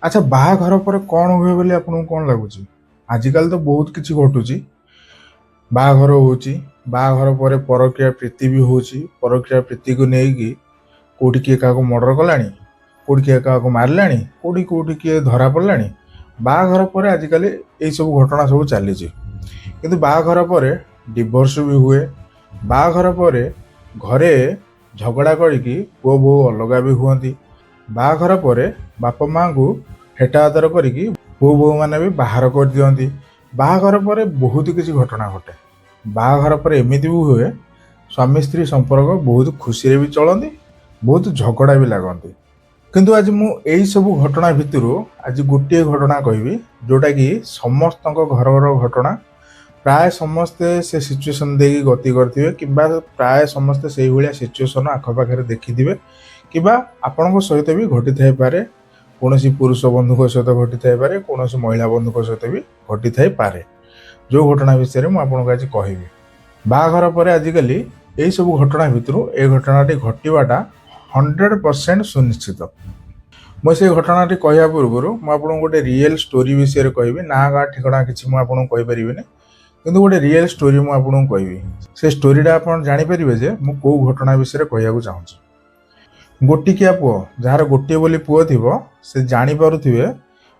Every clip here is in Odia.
ଆଚ୍ଛା, ବାହାଘର ପରେ କ'ଣ ହୁଏ ବୋଲି ଆପଣଙ୍କୁ କ'ଣ ଲାଗୁଛି? ଆଜିକାଲି ତ ବହୁତ କିଛି ଘଟୁଛି। ବାହାଘର ହେଉଛି, ବାହାଘର ପରେ ପରକୀୟା ପ୍ରୀତି ବି ହେଉଛି। ପରକୀୟା ପ୍ରୀତିକୁ ନେଇକି କେଉଁଠି କିଏ କାହାକୁ ମର୍ଡ଼ର କଲାଣି, କେଉଁଠି କିଏ କାହାକୁ ମାରିଲାଣି, କେଉଁଠି କେଉଁଠି କିଏ ଧରା ପଡ଼ିଲାଣି। ବାହାଘର ପରେ ଆଜିକାଲି ଏଇସବୁ ଘଟଣା ସବୁ ଚାଲିଛି। କିନ୍ତୁ ବାହାଘର ପରେ ଡିଭୋର୍ସ ବି ହୁଏ। ବାହାଘର ପରେ ଘରେ ଝଗଡ଼ା କରିକି ପୁଅ ବୋହୂ ଅଲଗା ବି ହୁଅନ୍ତି। ବାହାଘର ପରେ ବାପା ମାଆଙ୍କୁ ହେଟା ଆଦର କରିକି ପୁଅ ବୋହୂମାନେ ବି ବାହାର କରିଦିଅନ୍ତି। ବାହାଘର ପରେ ବହୁତ କିଛି ଘଟଣା ଘଟେ। ବାହାଘର ପରେ ଏମିତି ବି ହୁଏ, ସ୍ୱାମୀ ସ୍ତ୍ରୀ ସମ୍ପର୍କ ବହୁତ ଖୁସିରେ ବି ଚଳନ୍ତି, ବହୁତ ଝଗଡ଼ା ବି ଲାଗନ୍ତି। କିନ୍ତୁ ଆଜି ମୁଁ ଏଇସବୁ ଘଟଣା ଭିତରୁ ଆଜି ଗୋଟିଏ ଘଟଣା କହିବି, ଯେଉଁଟାକି ସମସ୍ତଙ୍କ ଘରର ଘଟଣା। ପ୍ରାୟ ସମସ୍ତେ ସେ ସିଚୁଏସନ୍ ଦେଇକି ଗତି କରିଥିବେ, କିମ୍ବା ପ୍ରାୟ ସମସ୍ତେ ସେଇଭଳିଆ ସିଚୁଏସନ୍ ଆଖପାଖରେ ଦେଖିଥିବେ, କିମ୍ବା ଆପଣଙ୍କ ସହିତ ବି ଘଟିଥାଇପାରେ। କୌଣସି ପୁରୁଷ ବନ୍ଧୁଙ୍କ ସହିତ ଘଟିଥାଇପାରେ, କୌଣସି ମହିଳା ବନ୍ଧୁଙ୍କ ସହିତ ବି ଘଟିଥାଇପାରେ, ଯେଉଁ ଘଟଣା ବିଷୟରେ ମୁଁ ଆପଣଙ୍କୁ ଆଜି କହିବି। ବାହାଘର ପରେ ଆଜିକାଲି ଏଇସବୁ ଘଟଣା ଭିତରୁ ଏ ଘଟଣାଟି ଘଟିବାଟା 100% ସୁନିଶ୍ଚିତ। ମୁଁ ସେଇ ଘଟଣାଟି କହିବା ପୂର୍ବରୁ ମୁଁ ଆପଣଙ୍କୁ ଗୋଟେ ରିଏଲ୍ ଷ୍ଟୋରି ବିଷୟରେ କହିବି। ନାଁ, ଗାଁ, ଠିକଣା କିଛି ମୁଁ ଆପଣଙ୍କୁ କହିପାରିବିନି, କିନ୍ତୁ ଗୋଟେ ରିଏଲ୍ ଷ୍ଟୋରି ମୁଁ ଆପଣଙ୍କୁ କହିବି। ସେ ଷ୍ଟୋରିଟା ଆପଣ ଜାଣିପାରିବେ ଯେ ମୁଁ କେଉଁ ଘଟଣା ବିଷୟରେ କହିବାକୁ ଚାହୁଁଛି। ଗୋଟିକିଆ ପୁଅ, ଯାହାର ଗୋଟିଏ ବୋଲି ପୁଅ ଥିବ, ସେ ଜାଣିପାରୁଥିବେ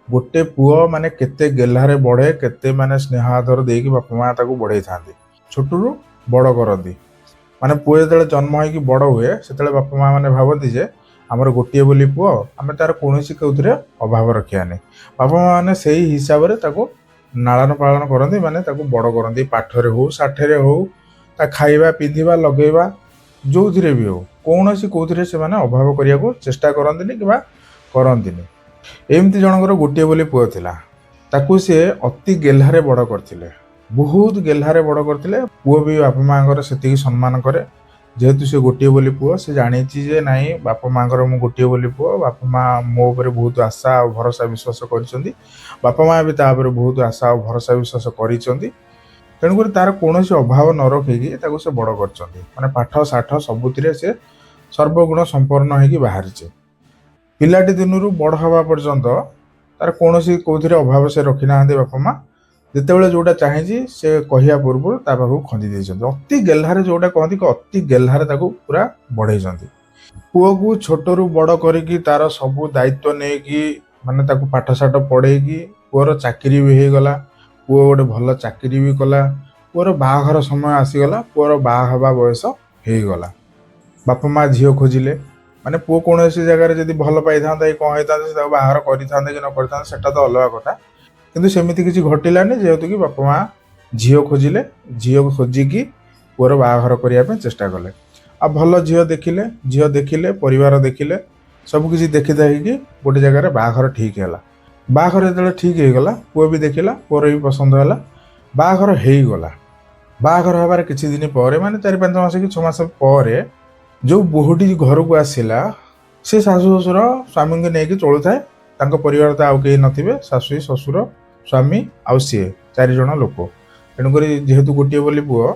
ଗୋଟେ ପୁଅ ମାନେ କେତେ ଗେହ୍ଲାରେ ବଢ଼େ, କେତେ ମାନେ ସ୍ନେହ ଆଦର ଦେଇକି ବାପା ମା ତାକୁ ବଢ଼େଇଥାନ୍ତି, ଛୋଟରୁ ବଡ଼ କରନ୍ତି। ମାନେ ପୁଅ ଯେତେବେଳେ ଜନ୍ମ ହେଇକି ବଡ଼ ହୁଏ, ସେତେବେଳେ ବାପା ମା ମାନେ ଭାବନ୍ତି ଯେ ଆମର ଗୋଟିଏ ବୋଲି ପୁଅ, ଆମେ ତାର କୌଣସି କେଉଁଥିରେ ଅଭାବ ରଖିବାନି। ବାପା ମା ମାନେ ସେଇ ହିସାବରେ ତାକୁ ଲାଳନ ପାଳନ କରନ୍ତି, ମାନେ ତାକୁ ବଡ଼ କରନ୍ତି। ପାଠରେ ହଉ, ସାଠରେ ହଉ, ତା ଖାଇବା, ପିନ୍ଧିବା, ଲଗେଇବା, ଯେଉଁଥିରେ ବି ହଉ, କୌଣସି କେଉଁଥିରେ ସେମାନେ ଅଭାବ କରିବାକୁ ଚେଷ୍ଟା କରନ୍ତିନି କିମ୍ବା କରନ୍ତିନି। ଏମିତି ଜଣଙ୍କର ଗୋଟିଏ ବୋଲି ପୁଅ ଥିଲା। ତାକୁ ସିଏ ଅତି ଗେହ୍ଲାରେ ବଡ଼ କରିଥିଲେ, ବହୁତ ଗେହ୍ଲାରେ ବଡ଼ କରିଥିଲେ। ପୁଅ ବି ବାପା ମାଆଙ୍କର ସେତିକି ସମ୍ମାନ କରେ। ଯେହେତୁ ସେ ଗୋଟିଏ ବୋଲି ପୁଅ, ସେ ଜାଣିଛି ଯେ ନାଇଁ, ବାପା ମାଆଙ୍କର ମୁଁ ଗୋଟିଏ ବୋଲି ପୁଅ, ବାପା ମା ମୋ ଉପରେ ବହୁତ ଆଶା ଆଉ ଭରସା ବିଶ୍ୱାସ କରିଛନ୍ତି। ବାପା ମା ବି ତା ଉପରେ ବହୁତ ଆଶା ଆଉ ଭରସା ବିଶ୍ୱାସ କରିଛନ୍ତି। ତେଣୁକରି ତାର କୌଣସି ଅଭାବ ନ ରଖିକି ତାକୁ ସେ ବଡ଼ କରିଛନ୍ତି। ମାନେ ପାଠ ସାଠ ସବୁଥିରେ ସେ ସର୍ବଗୁଣ ସମ୍ପନ୍ନ ହେଇକି ବାହାରିଛି। ପିଲାଟି ଦିନରୁ ବଡ଼ ହେବା ପର୍ଯ୍ୟନ୍ତ ତାର କୌଣସି କେଉଁଥିରେ ଅଭାବ ସେ ରଖିନାହାନ୍ତି ବାପା ମା। ଯେତେବେଳେ ଯେଉଁଟା ଚାହିଁଛି, ସେ କହିବା ପୂର୍ବରୁ ତା ପାଖକୁ ଖଞ୍ଜି ଦେଇଛନ୍ତି। ଅତି ଗେହ୍ଲାରେ, ଯେଉଁଟା କହନ୍ତି କି ଅତି ଗେହ୍ଲାରେ ତାକୁ ପୁରା ବଢ଼େଇଛନ୍ତି। ପୁଅକୁ ଛୋଟରୁ ବଡ଼ କରିକି, ତାର ସବୁ ଦାୟିତ୍ୱ ନେଇକି, ମାନେ ତାକୁ ପାଠଶାଠ ପଢ଼େଇକି ପୁଅର ଚାକିରି ବି ହେଇଗଲା। ପୁଅ ଗୋଟେ ଭଲ ଚାକିରି ବି କଲା। ପୁଅର ବାହାଘର ସମୟ ଆସିଗଲା। ପୁଅର ବାହା ହେବା ବୟସ ହେଇଗଲା। ବାପା ମା ଝିଅ ଖୋଜିଲେ। ମାନେ ପୁଅ କୌଣସି ଜାଗାରେ ଯଦି ଭଲ ପାଇଥାନ୍ତା କି କ'ଣ ହେଇଥାନ୍ତା, ସେ ତାକୁ ବାହାଘର କରିଥାନ୍ତେ କି ନ କରିଥାନ୍ତେ, ସେଟା ତ ଅଲଗା କଥା। କିନ୍ତୁ ସେମିତି କିଛି ଘଟିଲାନି। ଯେହେତୁ କି ବାପା ମା ଝିଅ ଖୋଜିଲେ, ଝିଅ ଖୋଜିକି ପୁଅର ବାହାଘର କରିବା ପାଇଁ ଚେଷ୍ଟା କଲେ। ଆଉ ଭଲ ଝିଅ ଦେଖିଲେ, ଝିଅ ଦେଖିଲେ, ପରିବାର ଦେଖିଲେ, ସବୁ କିଛି ଦେଖି ଦେଖିକି ଗୋଟେ ଜାଗାରେ ବାହାଘର ଠିକ୍ ହେଲା। ବାହାଘର ଯେତେବେଳେ ଠିକ୍ ହେଇଗଲା, ପୁଅ ବି ଦେଖିଲା, ପୁଅର ବି ପସନ୍ଦ ହେଲା, ବାହାଘର ହେଇଗଲା। ବାହାଘର ହେବାର କିଛି ଦିନ ପରେ, ମାନେ 4-5 ମାସ କି 6 ମାସ ପରେ, ଯେଉଁ ବୋହୂଟି ଘରକୁ ଆସିଲା, ସେ ଶାଶୁ, ଶ୍ୱଶୁର, ସ୍ୱାମୀଙ୍କୁ ନେଇକି ଚଳୁଥାଏ। ତାଙ୍କ ପରିବାର ତ ଆଉ କେହି ନଥିବେ। ଶାଶୁ, ଶ୍ୱଶୁର, ସ୍ୱାମୀ ଆଉ ସିଏ, ଚାରିଜଣ ଲୋକ। ତେଣୁକରି ଯେହେତୁ ଗୋଟିଏ ବୋଲି ପୁଅ,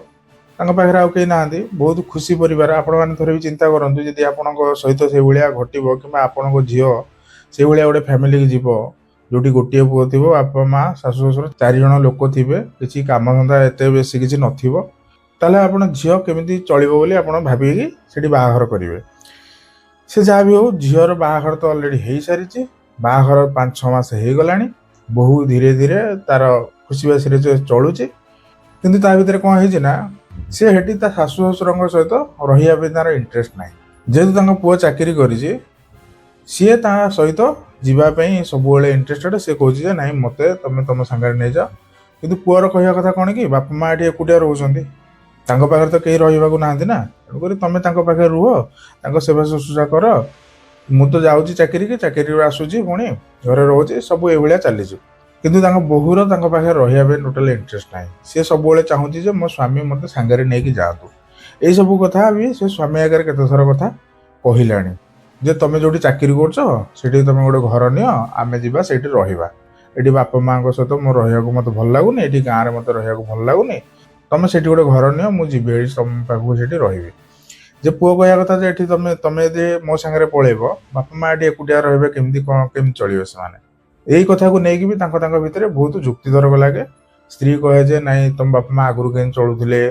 ତାଙ୍କ ପାଖରେ ଆଉ କେହି ନାହାନ୍ତି। ବହୁତ ଖୁସି ପରିବାର। ଆପଣମାନେ ଥରେ ବି ଚିନ୍ତା କରନ୍ତୁ, ଯଦି ଆପଣଙ୍କ ସହିତ ସେଇଭଳିଆ ଘଟିବ କିମ୍ବା ଆପଣଙ୍କ ଝିଅ ସେଇଭଳିଆ ଗୋଟେ ଫ୍ୟାମିଲିକି ଯିବ, ଯୋଉଠି ଗୋଟିଏ ପୁଅ ଥିବ, ବାପା, ମା, ଶାଶୁ, ଶ୍ୱଶୁର, ଚାରିଜଣ ଲୋକ ଥିବେ, କିଛି କାମଧନ୍ଦା ଏତେ ବେଶୀ କିଛି ନଥିବ, ତାହେଲେ ଆପଣ ଝିଅ କେମିତି ଚଳିବ ବୋଲି ଆପଣ ଭାବିକି ସେଠି ବାହାଘର କରିବେ? ସେ ଯାହା ବି ହଉ, ଝିଅର ବାହାଘର ତ ଅଲରେଡ଼ି ହେଇସାରିଛି। ବାହାଘର 5-6 ମାସ ହେଇଗଲାଣି। ବୋହୂ ଧୀରେ ଧୀରେ ତାର ଖୁସି ବାସିରେ ସେ ଚଳୁଛି। କିନ୍ତୁ ତା ଭିତରେ କ'ଣ ହେଇଛି ନା, ସେ ସେଠି ତା ଶାଶୁ ଶ୍ୱଶୁରଙ୍କ ସହିତ ରହିବା ପାଇଁ ତାର ଇଣ୍ଟରେଷ୍ଟ ନାହିଁ। ଯେହେତୁ ତାଙ୍କ ପୁଅ ଚାକିରି କରିଛି, ସିଏ ତା ସହିତ ଯିବା ପାଇଁ ସବୁବେଳେ ଇଣ୍ଟରେଷ୍ଟେଡ୍। ସେ କହୁଛି ଯେ ନାଇଁ, ମୋତେ ତମେ ତମ ସାଙ୍ଗରେ ନେଇଯାଅ। କିନ୍ତୁ ପୁଅର କହିବା କଥା କ'ଣ କି, ବାପା ମା ଏଠି ଏକୁଟିଆ ରହୁଛନ୍ତି, ତାଙ୍କ ପାଖରେ ତ କେହି ରହିବାକୁ ନାହାନ୍ତି ନା, ତେଣୁକରି ତମେ ତାଙ୍କ ପାଖରେ ରୁହ, ତାଙ୍କ ସେବା ଶୁଶ୍ରୂଷା କର। ମୁଁ ତ ଯାଉଛି ଚାକିରିକି, ଚାକିରିରୁ ଆସୁଛି, ପୁଣି ଘରେ ରହୁଛି, ସବୁ ଏଇଭଳିଆ ଚାଲିଛି। କିନ୍ତୁ ତାଙ୍କ ବୋହୂର ତାଙ୍କ ପାଖରେ ରହିବା ପାଇଁ ଟୋଟାଲି ଇଣ୍ଟରେଷ୍ଟ ନାହିଁ। ସିଏ ସବୁବେଳେ ଚାହୁଁଛି ଯେ ମୋ ସ୍ୱାମୀ ମୋତେ ସାଙ୍ଗରେ ନେଇକି ଯାଆନ୍ତୁ। ଏଇସବୁ କଥା ବି ସେ ସ୍ୱାମୀ ଆଗରେ କେତେଥର କଥା କହିଲାଣି ଯେ ତମେ ଯୋଉଠି ଚାକିରି କରୁଛ, ସେଠି ତମେ ଗୋଟେ ଘର ନିଅ, ଆମେ ଯିବା, ସେଇଠି ରହିବା। ଏଠି ବାପା ମାଆଙ୍କ ସହିତ ମୁଁ ରହିବାକୁ ମୋତେ ଭଲ ଲାଗୁନି, ଏଠି ଗାଁରେ ମୋତେ ରହିବାକୁ ଭଲ ଲାଗୁନି। ତମେ ସେଠି ଗୋଟେ ଘର ନିଅ, ମୁଁ ଯିବି ଏଠି ତମ ପାଖକୁ, ସେଠି ରହିବି। ଯେ ପୁଅ କହିବା କଥା ଯେ ଏଠି ତମେ ତମେ ଯଦି ମୋ ସାଙ୍ଗରେ ପଳେଇବ, ବାପା ମା ଏଠି ଏକୁଟିଆ ରହିବେ କେମିତି, କ'ଣ କେମିତି ଚଳିବେ ସେମାନେ? ଏଇ କଥାକୁ ନେଇକି ବି ତାଙ୍କ ତାଙ୍କ ଭିତରେ ବହୁତ ଯୁକ୍ତିତର୍କ ଲାଗେ। ସ୍ତ୍ରୀ କହେ ଯେ ନାଇଁ, ତମ ବାପା ମା ଆଗରୁ କେମିତି ଚଳୁଥିଲେ,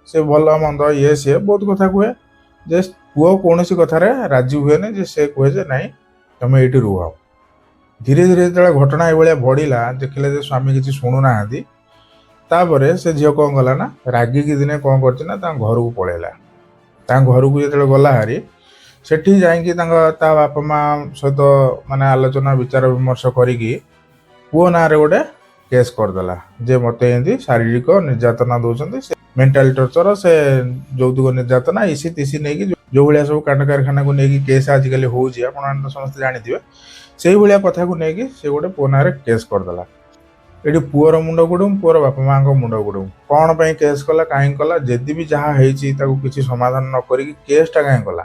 ସେ ଭଲ ମନ୍ଦ ଇଏ ସିଏ ବହୁତ କଥା କୁହେ। ଯେ ପୁଅ କୌଣସି କଥାରେ ରାଜି ହୁଏନି, ଯେ ସେ କୁହେ ଯେ ନାଇଁ, ତମେ ଏଇଠି ରୁହ। ଧୀରେ ଧୀରେ ଯେତେବେଳେ ଘଟଣା ଏଇଭଳିଆ ବଢ଼ିଲା, ଦେଖିଲେ ଯେ ସ୍ୱାମୀ କିଛି ଶୁଣୁନାହାନ୍ତି, ତାପରେ ସେ ଝିଅ କ'ଣ କଲା ନା ରାଗିକି ଦିନେ କ'ଣ କରିଛି ନା ତାଙ୍କ ଘରକୁ ପଳେଇଲା। ତାଙ୍କ ଘରକୁ ଯେତେବେଳେ ଗଲା ହାରି, ସେଠି ଯାଇକି ତାଙ୍କ ତା ବାପା ମା ସହିତ ମାନେ ଆଲୋଚନା ବିଚାର ବିମର୍ଶ କରିକି ପୁଅ ନାଁରେ ଗୋଟେ କେସ୍ କରିଦେଲା ଯେ ମୋତେ ଏମିତି ଶାରୀରିକ ନିର୍ଯାତନା ଦେଉଛନ୍ତି, ସେ ମେଣ୍ଟାଲ ଟର୍ଚର, ସେ ଯୌତୁକ ନିର୍ଯାତନା, ଇସି ତିସି ନେଇକି ଯେଉଁ ଭଳିଆ ସବୁ କାଣ୍ଡ କାରଖାନାକୁ ନେଇକି କେସ୍ ଆଜିକାଲି ହେଉଛି, ଆପଣମାନେ ତ ସମସ୍ତେ ଜାଣିଥିବେ, ସେଇଭଳିଆ କଥାକୁ ନେଇକି ସେ ଗୋଟେ ପୁଅ ନାଁରେ କେସ୍ କରିଦେଲା। ଏଠି ପୁଅର ମୁଣ୍ଡ ଗୁଡୁମ୍, ପୁଅର ବାପା ମାଆଙ୍କ ମୁଣ୍ଡ ଗୁଡୁମ୍। କ'ଣ ପାଇଁ କେସ୍ କଲା, କାହିଁକି କଲା? ଯଦି ବି ଯାହା ହେଇଛି ତାକୁ କିଛି ସମାଧାନ ନ କରିକି କେସ୍ଟା କାହିଁ କଲା?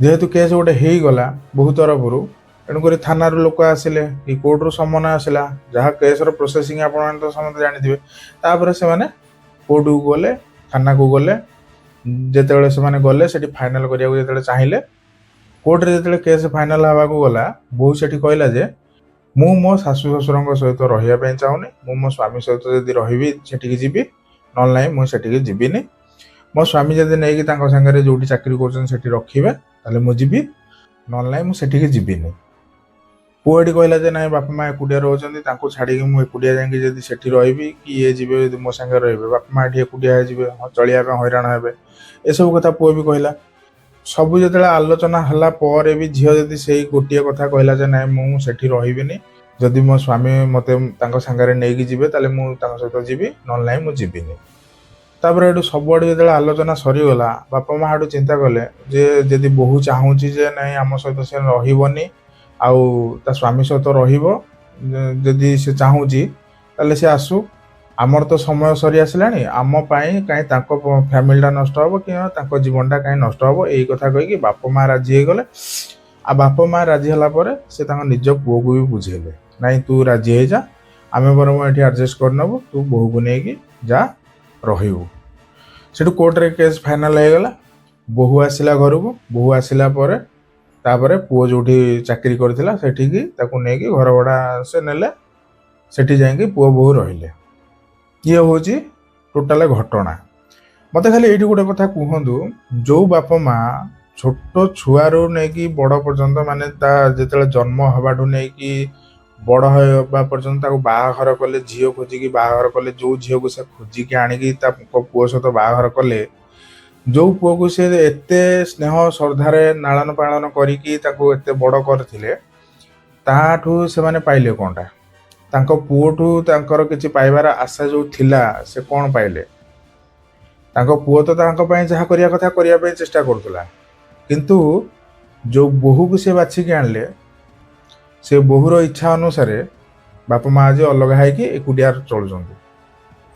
ଯେହେତୁ କେସ୍ ଗୋଟେ ହେଇଗଲା ବହୁ ତରଫରୁ, ତେଣୁକରି ଥାନାରୁ ଲୋକ ଆସିଲେ କି କୋର୍ଟରୁ ସମନ ଆସିଲା, ଯାହା କେସ୍ର ପ୍ରୋସେସିଂ ଆପଣମାନେ ତ ସମସ୍ତେ ଜାଣିଥିବେ। ତାପରେ ସେମାନେ କୋର୍ଟକୁ ଗଲେ, ଥାନାକୁ ଗଲେ। ଯେତେବେଳେ ସେମାନେ ଗଲେ, ସେଠି ଫାଇନାଲ କରିବାକୁ ଯେତେବେଳେ ଚାହିଁଲେ, କୋର୍ଟରେ ଯେତେବେଳେ କେସ୍ ଫାଇନାଲ ହେବାକୁ ଗଲା, ବୋହୂ ସେଠି କହିଲା ଯେ ମୁଁ ମୋ ଶାଶୁ ଶ୍ୱଶୁରଙ୍କ ସହିତ ରହିବା ପାଇଁ ଚାହୁଁନି। ମୁଁ ମୋ ସ୍ୱାମୀ ସହିତ ଯଦି ରହିବି ସେଠିକି ଯିବି, ନହେଲେ ନାହିଁ ମୁଁ ସେଠିକି ଯିବିନି। ମୋ ସ୍ୱାମୀ ଯଦି ନେଇକି ତାଙ୍କ ସାଙ୍ଗରେ ଯୋଉଠି ଚାକିରି କରୁଛନ୍ତି ସେଠି ରଖିବେ, ତାହେଲେ ମୁଁ ଯିବି, ନହେଲେ ନାହିଁ ମୁଁ ସେଠିକି ଯିବିନି। ପୁଅ ଏଠି କହିଲା ଯେ ନାଇଁ, ବାପା ମା ଏକୁଟିଆ ରହୁଛନ୍ତି, ତାଙ୍କୁ ଛାଡ଼ିକି ମୁଁ ଏକୁଟିଆ ଯାଇକି ଯଦି ସେଠି ରହିବି କି ଇଏ ଯିବେ ଯଦି ମୋ ସାଙ୍ଗରେ ରହିବେ, ବାପା ମା ଏଠି ଏକୁଟିଆ ହେଇଯିବେ, ଚଳିବା ପାଇଁ ହଇରାଣ ହେବେ। ଏସବୁ କଥା ପୁଅ ବି କହିଲା। ସବୁ ଯେତେବେଳେ ଆଲୋଚନା ହେଲା ପରେ ବି ଝିଅ ଯଦି ସେଇ ଗୋଟିଏ କଥା କହିଲା ଯେ ନାଇଁ, ମୁଁ ସେଠି ରହିବିନି, ଯଦି ମୋ ସ୍ୱାମୀ ମୋତେ ତାଙ୍କ ସାଙ୍ଗରେ ନେଇକି ଯିବେ ତାହେଲେ ମୁଁ ତାଙ୍କ ସହିତ ଯିବି, ନହେଲେ ନାହିଁ ମୁଁ ଯିବିନି। ତାପରେ ଏଠୁ ସବୁଆଡ଼ୁ ଯେତେବେଳେ ଆଲୋଚନା ସରିଗଲା, ବାପା ମା ଏଠୁ ଚିନ୍ତା କଲେ ଯେ ଯଦି ବୋହୂ ଚାହୁଁଛି ଯେ ନାଇଁ, ଆମ ସହିତ ସେ ରହିବନି ଆଉ ତା ସ୍ୱାମୀ ସହିତ ରହିବ, ଯଦି ସେ ଚାହୁଁଛି ତାହେଲେ ସେ ଆସୁ। ଆମର ତ ସମୟ ସରି ଆସିଲାଣି, ଆମ ପାଇଁ କାହିଁ ତାଙ୍କ ଫ୍ୟାମିଲିଟା ନଷ୍ଟ ହେବ କିମ୍ବା ତାଙ୍କ ଜୀବନଟା କାହିଁ ନଷ୍ଟ ହେବ? ଏଇ କଥା କହିକି ବାପା ମା ରାଜି ହେଇଗଲେ। ଆଉ ବାପା ମା ରାଜି ହେଲା ପରେ ସେ ତାଙ୍କ ନିଜ ପୁଅକୁ ବି ବୁଝେଇଲେ, ନାଇଁ, ତୁ ରାଜି ହେଇଯା, ଆମେ ବରଂ ଏଠି ଆଡ଼ଜଷ୍ଟ କରିନେବୁ, ତୁ ବୋହୂକୁ ନେଇକି ଯା ରହିବୁ। ସେଠୁ କୋର୍ଟରେ କେସ୍ ଫାଇନାଲ ହେଇଗଲା। ବୋହୂ ଆସିଲା ଘରକୁ। ବୋହୂ ଆସିଲା ପରେ ତାପରେ ପୁଅ ଯୋଉଠି ଚାକିରି କରିଥିଲା ସେଠିକି ତାକୁ ନେଇକି ଘର ଭଡ଼ା ସେ ନେଲେ। ସେଠି ଯାଇକି ପୁଅ ବୋହୂ ରହିଲେ। ଇଏ ହେଉଛି ଟୋଟାଲ ଘଟଣା। ମୋତେ ଖାଲି ଏଇଠି ଗୋଟେ କଥା କୁହନ୍ତୁ, ଯୋଉ ବାପା ମା ଛୋଟ ଛୁଆରୁ ନେଇକି ବଡ଼ ପର୍ଯ୍ୟନ୍ତ, ମାନେ ତା ଯେତେବେଳେ ଜନ୍ମ ହେବାଠୁ ନେଇକି ବଡ଼ ହେବା ପର୍ଯ୍ୟନ୍ତ ତାକୁ ବାହାଘର କଲେ, ଝିଅ ଖୋଜିକି ବାହାଘର କଲେ, ଯୋଉ ଝିଅକୁ ସେ ଖୋଜିକି ଆଣିକି ତାଙ୍କ ପୁଅ ସହିତ ବାହାଘର କଲେ, ଯୋଉ ପୁଅକୁ ସେ ଏତେ ସ୍ନେହ ଶ୍ରଦ୍ଧାରେ ଲାଳନ ପାଳନ କରିକି ତାକୁ ଏତେ ବଡ଼ କରିଥିଲେ, ତାଠୁ ସେମାନେ ପାଇଲେ କ'ଣଟା? ତାଙ୍କ ପୁଅଠୁ ତାଙ୍କର କିଛି ପାଇବାର ଆଶା ଯୋଉ ଥିଲା, ସେ କ'ଣ ପାଇଲେ? ତାଙ୍କ ପୁଅ ତ ତାଙ୍କ ପାଇଁ ଯାହା କରିବା କଥା କରିବା ପାଇଁ ଚେଷ୍ଟା କରୁଥିଲା, କିନ୍ତୁ ଯୋଉ ବୋହୂକୁ ସେ ବାଛିକି ଆଣିଲେ, ସେ ବୋହୂର ଇଚ୍ଛା ଅନୁସାରେ ବାପା ମା ଆଜି ଅଲଗା ହେଇକି ଏକୁଟିଆ ଚଳୁଛନ୍ତି।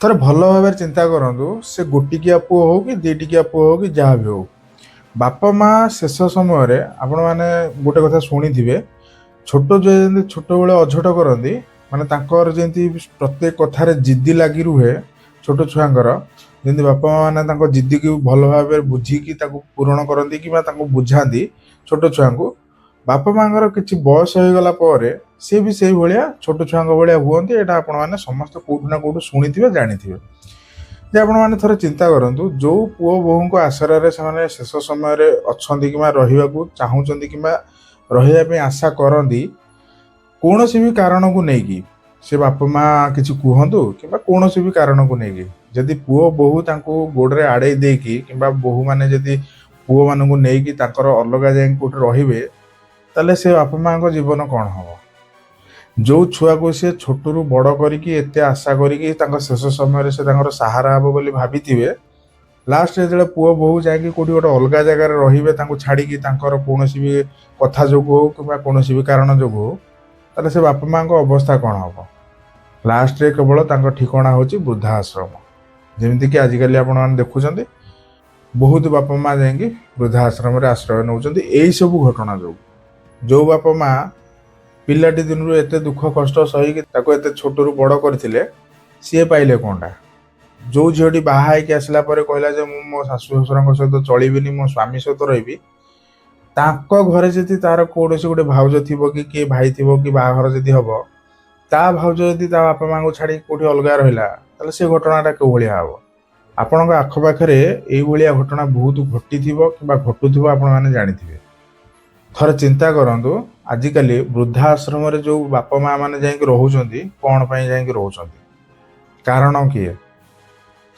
ଥରେ ଭଲ ଭାବରେ ଚିନ୍ତା କରନ୍ତୁ, ସେ ଗୋଟିକିଆ ପୁଅ ହଉ କି ଦିଟିକିଆ ପୁଅ ହଉ କି ଯାହା ବି ହଉ, ବାପା ମା ଶେଷ ସମୟରେ, ଆପଣମାନେ ଗୋଟେ କଥା ଶୁଣିଥିବେ, ଛୋଟ ଯେମିତି ଛୋଟବେଳେ ଅଝଟ କରନ୍ତି, ମାନେ ତାଙ୍କର ଯେମିତି ପ୍ରତ୍ୟେକ କଥାରେ ଜିଦ୍ଦି ଲାଗି ରୁହେ, ଛୋଟ ଛୁଆଙ୍କର ଯେମିତି ବାପା ମା ମାନେ ତାଙ୍କ ଜିଦ୍ଦିକୁ ଭଲ ଭାବରେ ବୁଝିକି ତାକୁ ପୂରଣ କରନ୍ତି କିମ୍ବା ତାଙ୍କୁ ବୁଝାନ୍ତି ଛୋଟ ଛୁଆଙ୍କୁ, ବାପା ମାଙ୍କର କିଛି ବୟସ ହେଇଗଲା ପରେ ସିଏ ବି ସେଇଭଳିଆ ଛୋଟ ଛୁଆଙ୍କ ଭଳିଆ ହୁଅନ୍ତି। ଏଇଟା ଆପଣମାନେ ସମସ୍ତେ କୋଉଠୁ ନା କୋଉଠୁ ଶୁଣିଥିବେ, ଜାଣିଥିବେ। ଯେ ଆପଣମାନେ ଥରେ ଚିନ୍ତା କରନ୍ତୁ, ଯୋଉ ପୁଅ ବୋହୂଙ୍କ ଆସରାରେ ସେମାନେ ଶେଷ ସମୟରେ ଅଛନ୍ତି କିମ୍ବା ରହିବାକୁ ଚାହୁଁଛନ୍ତି କିମ୍ବା ରହିବା ପାଇଁ ଆଶା କରନ୍ତି, କୌଣସି ବି କାରଣକୁ ନେଇକି ସେ ବାପା ମା କିଛି କୁହନ୍ତୁ କିମ୍ବା କୌଣସି ବି କାରଣକୁ ନେଇକି ଯଦି ପୁଅ ବୋହୂ ତାଙ୍କୁ ଗୋଡ଼ରେ ଆଡ଼େଇ ଦେଇକି କିମ୍ବା ବୋହୂମାନେ ଯଦି ପୁଅମାନଙ୍କୁ ନେଇକି ତାଙ୍କର ଅଲଗା ଯାଇକି କୋଉଠି ରହିବେ, ତାହେଲେ ସେ ବାପା ମାଙ୍କ ଜୀବନ କ'ଣ ହବ? ଯୋଉ ଛୁଆକୁ ସେ ଛୋଟରୁ ବଡ଼ କରିକି ଏତେ ଆଶା କରିକି ତାଙ୍କ ଶେଷ ସମୟରେ ସେ ତାଙ୍କର ସାହାରା ହବ ବୋଲି ଭାବିଥିବେ, ଲାଷ୍ଟ ଯେତେବେଳେ ପୁଅ ବୋହୂ ଯାଇକି କୋଉଠି ଗୋଟେ ଅଲଗା ଜାଗାରେ ରହିବେ ତାଙ୍କୁ ଛାଡ଼ିକି, ତାଙ୍କର କୌଣସି ବି କଥା ଯୋଗୁଁ ହଉ କିମ୍ବା କୌଣସି ବି କାରଣ ଯୋଗୁଁ ହଉ, ତାହେଲେ ସେ ବାପା ମାଙ୍କ ଅବସ୍ଥା କ'ଣ ହବ? ଲାଷ୍ଟରେ କେବଳ ତାଙ୍କ ଠିକଣା ହେଉଛି ବୃଦ୍ଧାଶ୍ରମ। ଯେମିତିକି ଆଜିକାଲି ଆପଣମାନେ ଦେଖୁଛନ୍ତି, ବହୁତ ବାପା ମା ଯାଇକି ବୃଦ୍ଧାଶ୍ରମରେ ଆଶ୍ରୟ ନେଉଛନ୍ତି ଏଇସବୁ ଘଟଣା ଯୋଗୁଁ। ଯୋଉ ବାପା ମା ପିଲାଟି ଦିନରୁ ଏତେ ଦୁଃଖ କଷ୍ଟ ସହିକି ତାକୁ ଏତେ ଛୋଟରୁ ବଡ଼ କରିଥିଲେ, ସିଏ ପାଇଲେ କ'ଣଟା? ଯୋଉ ଝିଅଟି ବାହା ହେଇକି ଆସିଲା ପରେ କହିଲା ଯେ ମୁଁ ମୋ ଶାଶୁ ଶ୍ୱଶୁରଙ୍କ ସହିତ ଚଳିବିନି, ମୋ ସ୍ୱାମୀ ସହିତ ରହିବି, ତାଙ୍କ ଘରେ ଯଦି ତାର କୌଣସି ଗୋଟେ ଭାଉଜ ଥିବ କି କିଏ ଭାଇ ଥିବ କି ବାହାଘର ଯଦି ହବ ତା ଭାଉଜ ଯଦି ତା ବାପା ମାଆଙ୍କୁ ଛାଡ଼ି କେଉଁଠି ଅଲଗା ରହିଲା, ତାହେଲେ ସେ ଘଟଣାଟା କେଉଁ ଭଳିଆ ହେବ? ଆପଣଙ୍କ ଆଖପାଖରେ ଏଇଭଳିଆ ଘଟଣା ବହୁତ ଘଟିଥିବ କିମ୍ବା ଘଟୁଥିବ, ଆପଣମାନେ ଜାଣିଥିବେ। ଥରେ ଚିନ୍ତା କରନ୍ତୁ, ଆଜିକାଲି ବୃଦ୍ଧା ଆଶ୍ରମରେ ଯେଉଁ ବାପା ମା ମାନେ ଯାଇକି ରହୁଛନ୍ତି, କ'ଣ ପାଇଁ ଯାଇକି ରହୁଛନ୍ତି? କାରଣ କିଏ?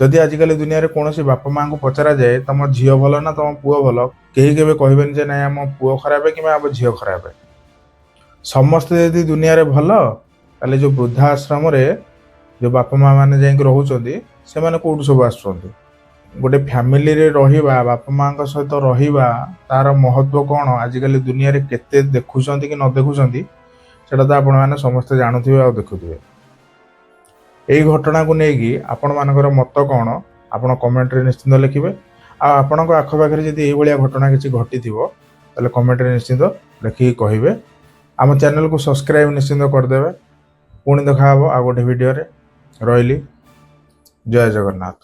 ଯଦି ଆଜିକାଲି ଦୁନିଆରେ କୌଣସି ବାପା ମାଆଙ୍କୁ ପଚରାଯାଏ, ତମ ଝିଅ ଭଲ ନା ତମ ପୁଅ ଭଲ, କେହି କେବେ କହିବେନି ଯେ ନାଇଁ, ଆମ ପୁଅ ଖରାପ କିମ୍ବା ଆମ ଝିଅ ଖରାପ। ସମସ୍ତେ ଯଦି ଦୁନିଆରେ ଭଲ, ତାହେଲେ ଯେଉଁ ବୃଦ୍ଧା ଆଶ୍ରମରେ ଯେଉଁ ବାପା ମା ମାନେ ଯାଇକି ରହୁଛନ୍ତି, ସେମାନେ କେଉଁଠୁ ସବୁ ଆସୁଛନ୍ତି? ଗୋଟେ ଫ୍ୟାମିଲିରେ ରହିବା, ବାପା ମାଆଙ୍କ ସହିତ ରହିବା, ତାର ମହତ୍ଵ କ'ଣ ଆଜିକାଲି ଦୁନିଆରେ କେତେ ଦେଖୁଛନ୍ତି କି ନ ଦେଖୁଛନ୍ତି, ସେଇଟା ତ ଆପଣମାନେ ସମସ୍ତେ ଜାଣୁଥିବେ ଆଉ ଦେଖୁଥିବେ। ଏଇ ଘଟଣାକୁ ନେଇକି ଆପଣମାନଙ୍କର ମତ କ'ଣ, ଆପଣ କମେଣ୍ଟରେ ନିଶ୍ଚିନ୍ତ ଲେଖିବେ। ଆଉ ଆପଣଙ୍କ ଆଖପାଖରେ ଯଦି ଏଇଭଳିଆ ଘଟଣା କିଛି ଘଟିଥିବ, ତାହେଲେ କମେଣ୍ଟରେ ନିଶ୍ଚିନ୍ତ ଲେଖିକି କହିବେ। ଆମ ଚ୍ୟାନେଲକୁ ସବସ୍କ୍ରାଇବ୍ ନିଶ୍ଚିନ୍ତ କରିଦେବେ। ପୁଣି ଦେଖା ହେବ ଆଉ ଗୋଟେ ଭିଡ଼ିଓରେ। ରହିଲି, ଜୟ ଜଗନ୍ନାଥ।